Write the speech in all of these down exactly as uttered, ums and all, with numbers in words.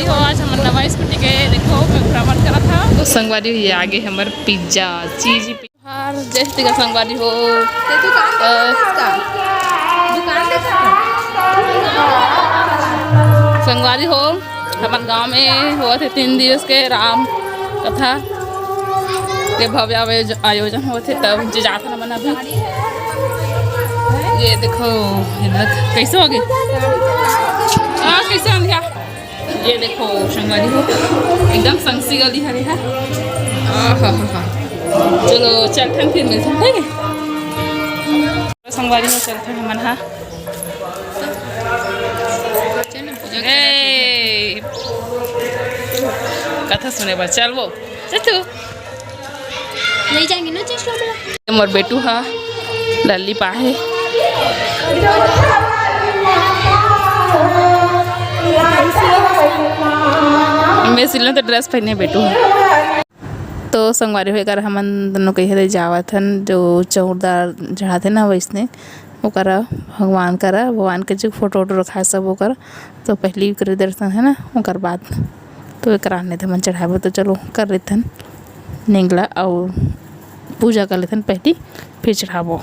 हो, आज हमन नवा स्कूटी के देखो भ्रमण करत हन। तो संगवारी हो, ये आगे हमर पिज्जा, चीज, पिज्जा। जय श्री कृष्ण संगवारी हो। ते दुकान अ, देखा इसका? दुकान देखा? संगवारी हो, हमर गांव में होवत हे तीन दिवस के राम कथा के भव्य आयोज-, आयोजन होवत हे, तब जे जात हन हमन अभी। ये देखो, ये देख, कैसे हो गए? आ, कैसे अंधिया? ये देखो संगवारी हो, एकदम संगसी गली हरे हा। आहाहा। चलो चलथन फिर मिलथन, ठीक है? संगवारी हो, चलथन हमन हा। ए, कथा सुने बर चलबो। चल तू। ले जाएंगे ना चश्मा वाला। मोर बेटू हा लल्ली पाहे। मैं सिलना तो ड्रेस पहने बेटू हा। तो संगवारी हो, एकर हमन दोनों कही हरे जावत हन, जो चौरदार चढ़ाथे ना वैसने, ओकरा भगवान करा, भगवान के जो फोटो वोटो रखाए सब ओकर, तो पहली ओकरे दर्शन है ना, ओकर बाद तो एकरा आने थे मन चढ़ाबो। तो चलो कर लेथन नेंगला अउ पूजा कर लेथन पहली, फिर चढ़ाबो।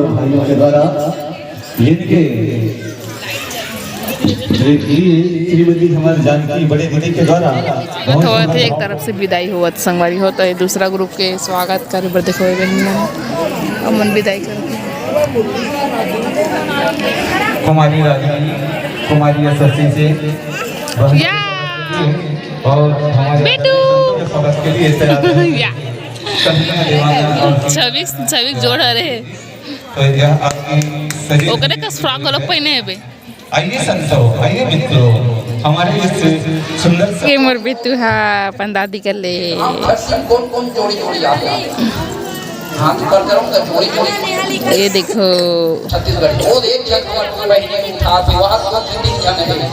भाइयों के द्वारा इनके श्री श्रीमती हमारी जानकी बड़े दीदी के द्वारा बहुत तो होवत हे एक तरफ से विदाई होवत संगवारी हो, तो ये दूसरा ग्रुप के स्वागत करे बर देखो, ये बहिनी मन अपन विदाई करत हे। कुमारी रानी, कुमारी यशस्वी से बहुत या। और हमारे बेटू। स्वागत के लिए तैयार हैं। या। कविता देवाना और छवि, छवि जोड़ रहे। तो यह आपकी सजीव ओकरे कस फ्रॉक वाला पहने है बे। आइए संतों, आइए मित्रों, हमारे इस सुंदर सा ये मोर बेटू हा अपन दादी कर ले। राम भर सिंह कौन कौन जोड़ी जोड़ी आते हैं? हाथ ऊपर करो, उनका जोड़ी जोड़ी। ये देखो। छत्तीसगढ़, वो एक छत पर बहने उठा थे, वहाँ दो तीन दिन जाने लगे।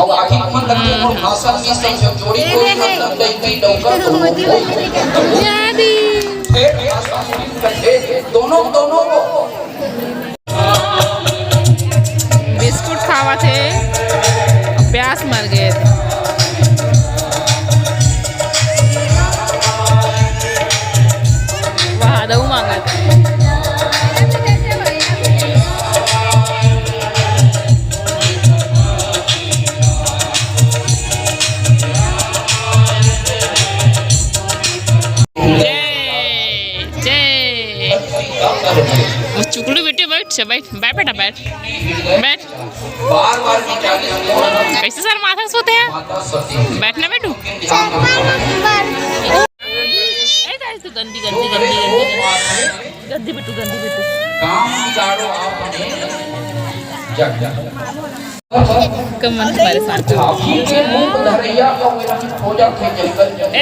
अब आखिर मन लगते हैं, और भाषण में सब जोड़ी जोड़ी मतलब कहीं कहीं डौका तो वो कोई। यादी। फिर भाषण में कहे, दोनों, दोनों को। बिस्कुट खावत हे, प्यास मर गे। वाह, दऊ मांगत। जय, जय। वो चुकलू बेटे बैठ, से बैठ, बैठ बेटा, बैठ, बैठ। कैसे सर माथा सोते हैं? बैठना बेटू। ए, तो गंदी, गंदी, गंदी, गंदी, गंदी। गंदी बेटू, गंदी बेटू। काम बिगाड़ो आपने जग। कमन तुम्हारे साथ। हाथी के मुंह धरैया का विलंब हो जाते जंगल जंगल। ए!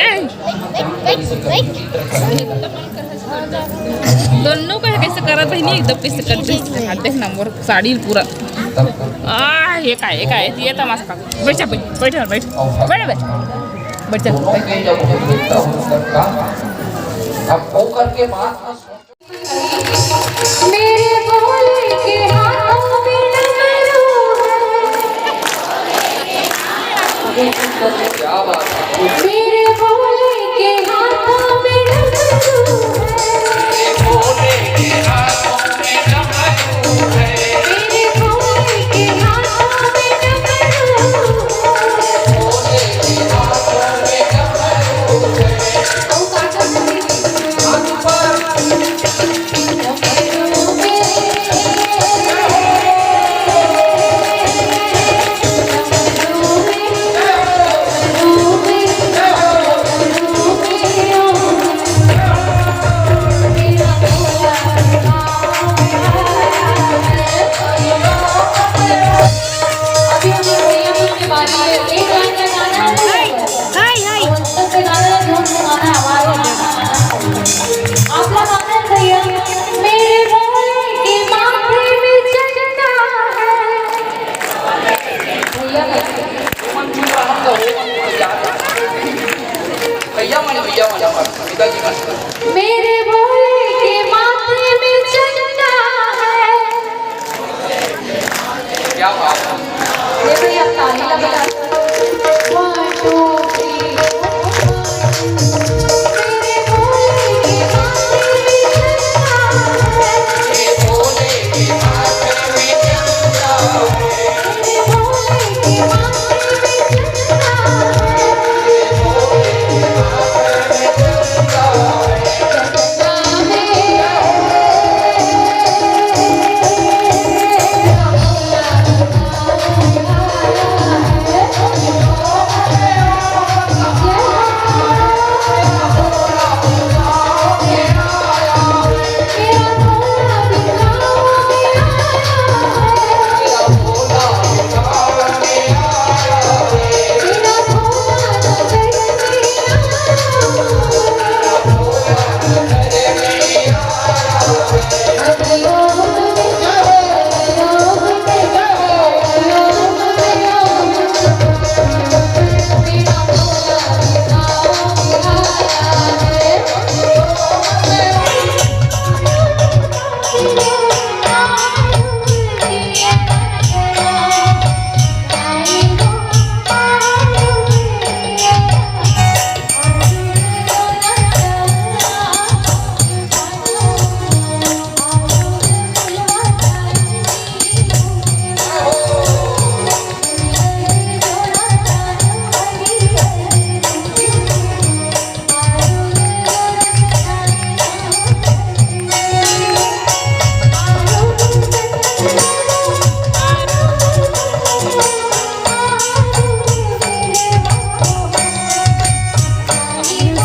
दोनों का कैसे करत बहिनी, एकदम कैसे करत बहिनी। हाथ देखना मोर साड़ी पूरा। आ, ये का, ये का, ये तमाशा का। बैठ जा, बैठ, बैठ, बैठ, बैठ, बैठ, बैठ जा, दोनों बैठ। के जब वो देखता हूँ करता, अब वो करके बात ना सुन। मेरे भोले के हाथों में डमरू है। क्या बात है। मेरे भोले के हाथों में डमरू है। मेरे भोले के हाथों में डमरू है। मेरे भोले के हाथों में डमरू है। भोले के हाथों में डमरू है। ओ काका, हाथ पर मेरे भोले के माथे में चंदा है। क्या बात है। देखो, ये अब ताली लगा। One, two, three, four, five। मेरे भोले के माथे में चंदा है।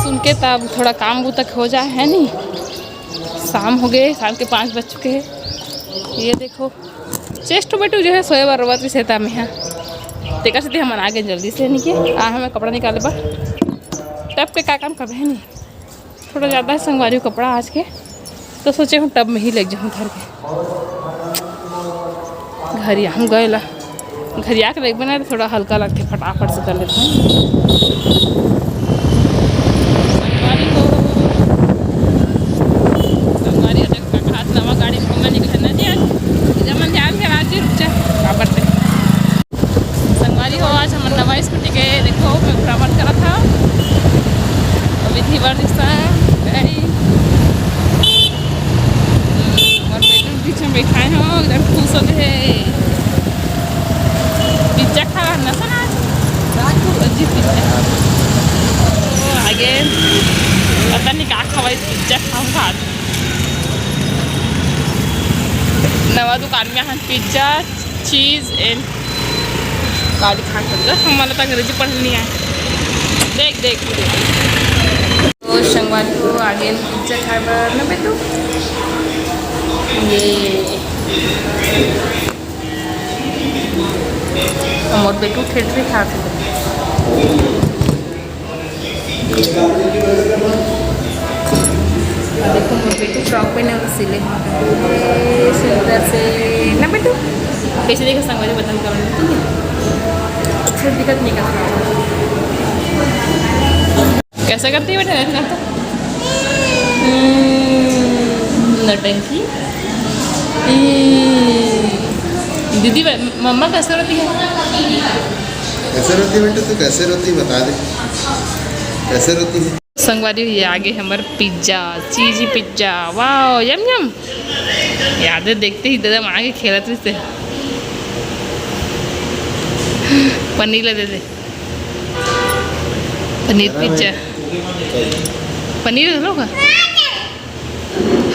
सुन के तब थोड़ा काम बूता हो जाए, है नी? शाम हो गए, शाम के पाँच बज चुके हैं। ये देखो, चेस्ट बेटू जो है सोए बर रोवत रहिस हे, त में हा तेकर सेती हमन आ गेन जल्दी से, नी के आ हमें कपड़ा निकाले बर। टब के का काम करबे, है नी? थोड़ा ज़्यादा है संगवारी हो कपड़ा आज के, तो सोचे हूँ टब में ही लेग जाऊँ धर के। घरिया हम गए ला, घरिया के लेग बना तो थोड़ा हल्का लगथे, फटाफट से कर लेते हैं। संगवारी हो, संगवारी हो, देख, काका हाथ नवा गाड़ी में घूमे निकले ना जी आज। जमन ध्यान के राजी रुक जा, काबर से। संगवारी हो, आज हमन नवा स्कूटी के, देखो, मैं भ्रमण करत हव। अभी धीवर दिखता है, डैडी। और बेटू पीछे में बैठाए हो, एकदम खुश हो गए। पिज्जा खा रहा ना सना? राजू, अजीब पिज्जा। तो आगे पता नहीं का खवाई, पिज्जा खाऊंगा आज। नवा दुकान में हम पिज्जा, चीज एंड गाड़ी खा कर जा। हमारा तो अंग्रेजी पढ़ नहीं आए। देख, देख, देख। तो संगवारी हो, आगे पिज्जा खाए बर ना बेटू। ये हमर बेटू ठेठरी खात हे। देखो, मोर बेटू फ्रॉक पहने वाला सिले हे। सुंदर से ना बेटू, कैसे देखो संगवारी, बता दो comment में, ठीक है? अच्छा दिखत नहीं का फ्रॉक। कैसा करती है बेटा, रखना तो। हम्म, नौटंकी। हम्म, दीदी, मम्मा कैसे रोती है? कैसे रोती है बेटा तू, कैसे रोती है, बता दे, कैसे रोती है? संगवारी, ये आगे हमर पिज्जा, चीजी पिज्जा, वाओ, यम यम। याद है, देखते ही दादा माँ के खेलत रहिस हे। पनीर ला दे दे, पनीर पिज्जा, पनीर घलो का?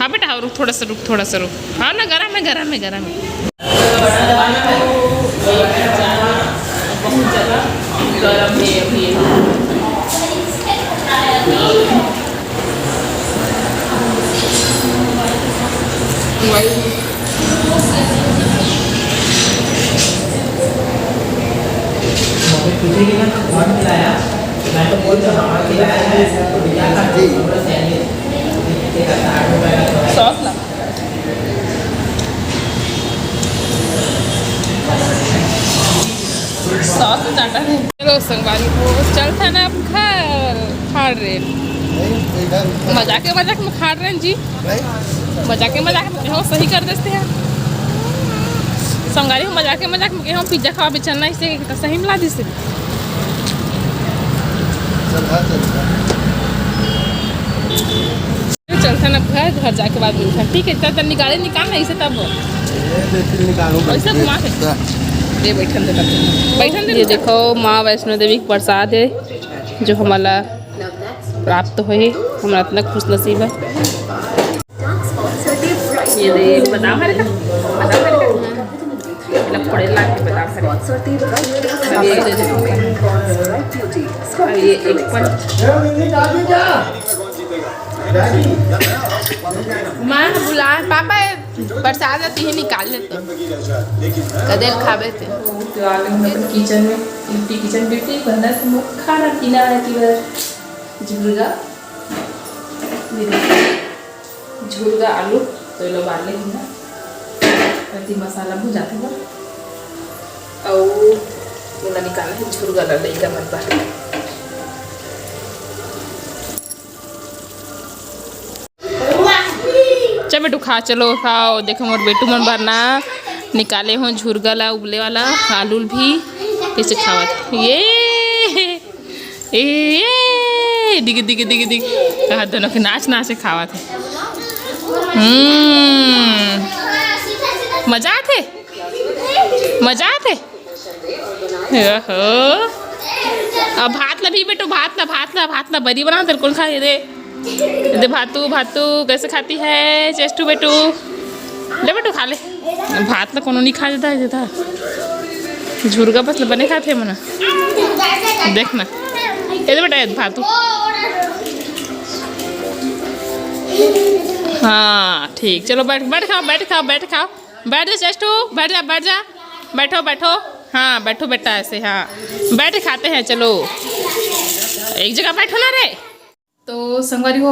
हाँ बेटा, हाँ, रुक, थोड़ा सा रुक, थोड़ा सा रुक। हाँ ना, गरम है, गरम है, गरम है। बहुत ज़्यादा गर्म है अभी। सॉस ला। सॉस चाटा है। चलो संगवारी हो, चलथन अब घर, खाड़ रेल। मजाक मजाक में खा रहे हैं जी। मजाक मजाक में कहो सही कर देते हैं। संगारी हो, मजाक मजाक में कहो पिज्जा खावा भी चलना, इसे तो सही मिला दी। चलता ना घर, घर जाके बाद मिलता। ठीक है, चल, चल निकाले, निकाल ना इसे तब। वैसे घुमा के। दे बैठन दे तब। बैठन दे ये। देखो, माँ वैष्णो देवी के प्रसाद है जो हमारा प्राप्त होए, हमरा इतना खुश नसीब है। ये दे, बादाम हरे का? बादाम हरे का? मतलब, फोड़े ला के बादाम हरे। अब ये दे दे। अब ये एक पन-, माँ बुला, पापा, ये प्रसाद है, तुही निकाल लेते। कदेल खाबे ते। तो आ गए हम अपने किचन में, ड्यूटी, किचन ड्यूटी, बहना से खाना पीना है कि बस झुरगा। ये देखो, झुरगा आलू तो ये लोग आले ही ना, अति मसाला भुजाते हो। और ये ला निकाला है झुरगा ला, लइका मन बर। चल बेटू खा, चलो खाओ। देखो मोर बेटू मन बर ना निकाले हो झुरगा ला, उबले वाला आलू भी। कैसे खावत ये ए, ए, दिग, दिग, दिग, दिग। कहा दोनों के नाच नाच के खावत है। हम्म, मजा आथे, मजा आथे। ओहो। अब भात ला भी बेटू, भात ला, भात ला, भात ला बरी बना, तेरे कौन खा दे। दे भातू, भातू कैसे खाती है चेस्टू बेटू? ले बेटू खा ले। भात ला कोनो नहीं खा देता है, देता। झुरगा बस बने खाते हैं मना। देख ना, ये दे बेटा, ये भातू। हाँ ठीक, चलो बैठ, बैठ खाओ, बैठ खाओ, बैठ खाओ। बैठ जा चेस्टू, बैठ जा, बैठ जा। बैठो, बैठो। हाँ बैठो बेटा, ऐसे, हाँ बैठ खाते हैं। चलो एक जगह बैठो ना रे। तो संगवारी हो,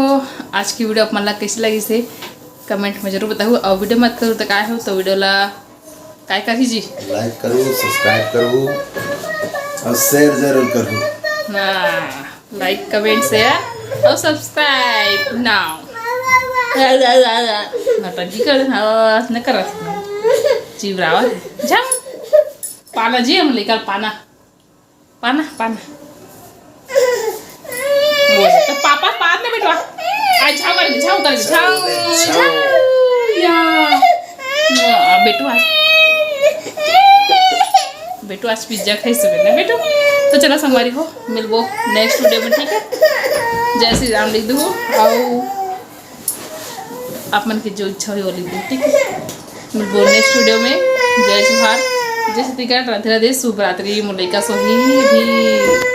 आज की वीडियो आप मन ला कैसे लगिस हे, कमेंट में जरूर बताहू। और वीडियो मत करू तो काय हो, तो वीडियो ला काय करही जी? लाइक करू, सब्सक्राइब करू और शेयर जरूर करू। हाँ, लाइक, कमेंट, शेयर और सब्सक्राइब नाउ। नौटंकी कर, हाँ, न कर, चिबरावत है। जा, पाना जी, हम लेकर पाना। पाना, पाना। वो तो पापा, पाद में बेटवा। आ, झाव कर, झाव कर, झाव, झाव। या। आ, बेटू आज, बेटू आज पिज्जा खाई सुबह ना बेटू। तो चलो संगवारी हो, मिलबो नेक्स्ट वीडियो में, ठीक है? जय श्री राम लिख दू, आओ। आप मन के जो इच्छा होही, वो लिख दू, ठीक है? मिलबो नेक्स्ट वीडियो में। जय जोहार, जय छत्तीसगढ़, राधे राधे, शुभ रात्रि। मोर लइका सोही भी।